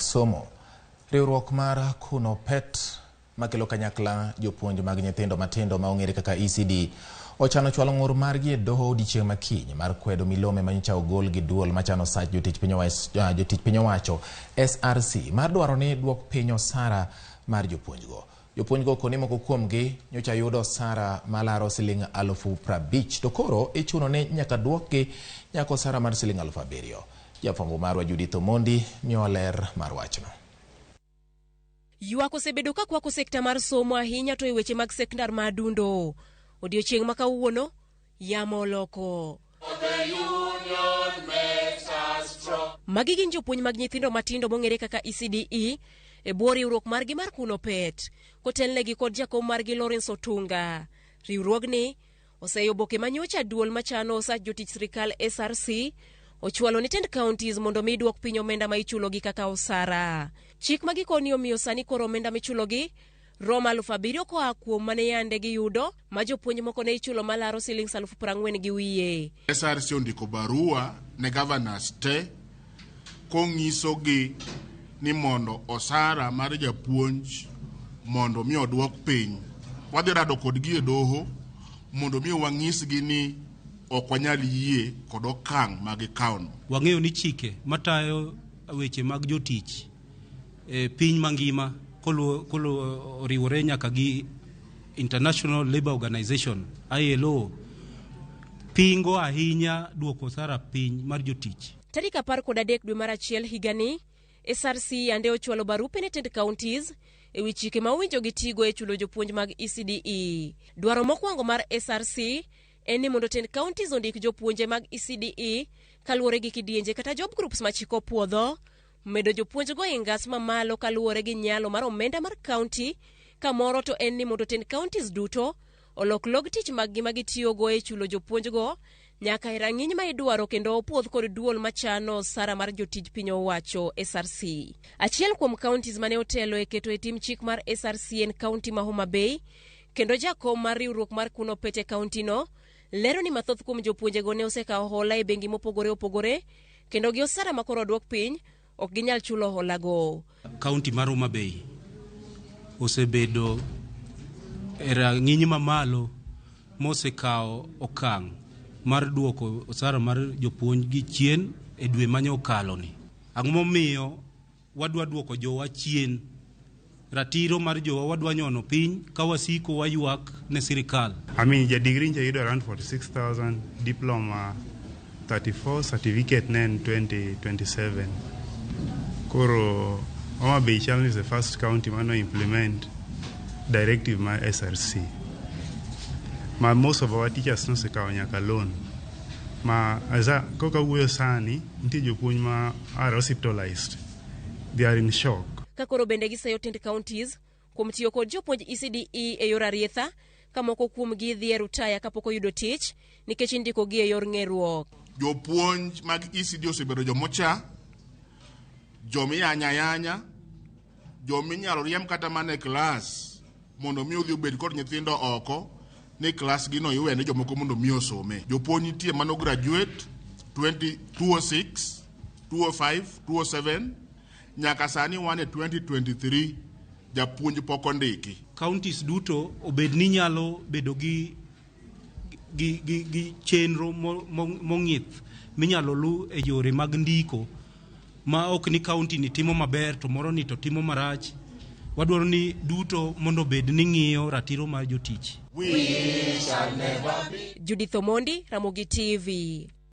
somo. Riwruok mar KUNOPET makelo kanyakla jopuonj mag nyithindo matindo ma ong'ere kaka ECD ochano chwalo ng'ur margi e doho odiechieng' ma kiny mar kwedo milome manyocha ogol gi duol machano sach jotich piny owacho, jotich piny owacho SRC mar dwaro ni duok piny osara mar jopuonjgo. Jopuonjgo koni moko kuomgi nyocha yudo osara malaro siling 50,000 to koro ichuno ni nyaka duokgi nyaka osara mar siling 7,000. Jafwambo marwa Judith Omondi miyowa ler mar wachno. Ywak osebedo ka kwako sekta mar somo ahinya to e weche mag sekndar ma Adundo. Odiochieng' ma kawuono, yamo oloko. Magi gin jopuonj mag nyithindo matindo mong'ere kaka ECDE e bwo riwruok margi mar KUNOPET kotelnegi kod jakom margi Lawrence Otunga. Riwruogni oseyo oboke manyocha duol machano osach jotich sirikal SRC ochwalo ne tend counties mondo mi duok piny omenda ma ichulogi kaka osara. Chik ma gikoni omiyo sani koro omenda michulogi romo 7,000 koa kuom mane yande giyudo ma jopuonj moko ne ichulo malaro silings 40,000 kod wiye. SRC ondiko barua ne governors te konyisogi ni mondo osara mar japuonj mondo mi oduok piny. Wadhi rado kodgi e doho mondo mi wanyisgi ni ok wanyal yie kod okang' ma gikawono. Wang'eyo ni chike matayo weche mag jotich e piny mangima koluwo oriwore nyaka gi International Labour Organization ILO pingo ahinya duoko osara piny mar jotich. Tarik 13 dwe mar achiel higani, SRC yande ochwalo barupe ne tend counties e wi chike ma owinjo gitigo e chulo jopuonj mag ECDE. Dwaro mokwongo mar SRC en ni mondo tend counties ondik jopuonje mag ECDE kaluwore gi kidienje kata job groups ma chik opuodho, medo jopuonjgo e ngas mamalo kaluwore gi nyalo mar omenda mar county, kamoro to en ni mondo tend counties duto olok log tich maggi ma gitiyogo e chulo jopuonjgo nyaka e rang'iny ma idwaro kendo opuodh kod duol machano osara mar jotij piny owacho SRC. Achiel kuom counties mane otelo e keto e tim chik mar SRC en county ma Homa Bay, kendo jakom mar riwruok mar KUNOPET e county no lero ni mathoth kuom jopuonjego ne osekawo hola e bengi mopogore opogore kendo gi osara ma koro oduok piny ok ginyal chulo holago. County mar Homa Bay osebedo e rang'iny mamalo mosekawo okang' mar duoko osara mar jopuonj gi chien e dwe mane okalo ni. Ang'o momiyo wadwa duoko jowa chien? Ratiro mar jowa wadwa nyono piny ka wasiko waywak ne sirikal. I mean, ja degree ncha yudo around 46,000, diploma 34, certificate ne en 20, 27. Koro Homa Bay chal ni is the first county mano implement directive mar SRC. Ma most of our teachers nosekawo nyaka loan. Ma asa koka wuoyo sani, nitie jopuonj ma are hospitalized. They are in shock. Ka koro bende giseyo tend counties kuom tiyo kod jopuonj ECDE e yor arietha ka moko kuomgi dhi e rutaya kapok oyudo tich nikech indikogi e yor ng'eruok. Jopuonj mag ECD osebedo jomocha, jomiyanya yanya, jominyalo riemb kata mana e klas mondo mi odhi obed kod nyithindo oko ni klas gi no iwene jomoko mondo mi osome. Jopuonj nitie mano graduate 20, 206, 205, 207 nyaka sani wan e 2023 japuonj pok ondiki. Counties duto obed ni nyalo bedo gi chenro mong'ith minyalo lu e yore mag ndiko ma ok ni county ni timo maber to moro ni to timo marach. Wadwaro ni duto mondo obed ni ng'iyo ratiro mar jotich. Judith Omondi, Ramogi TV.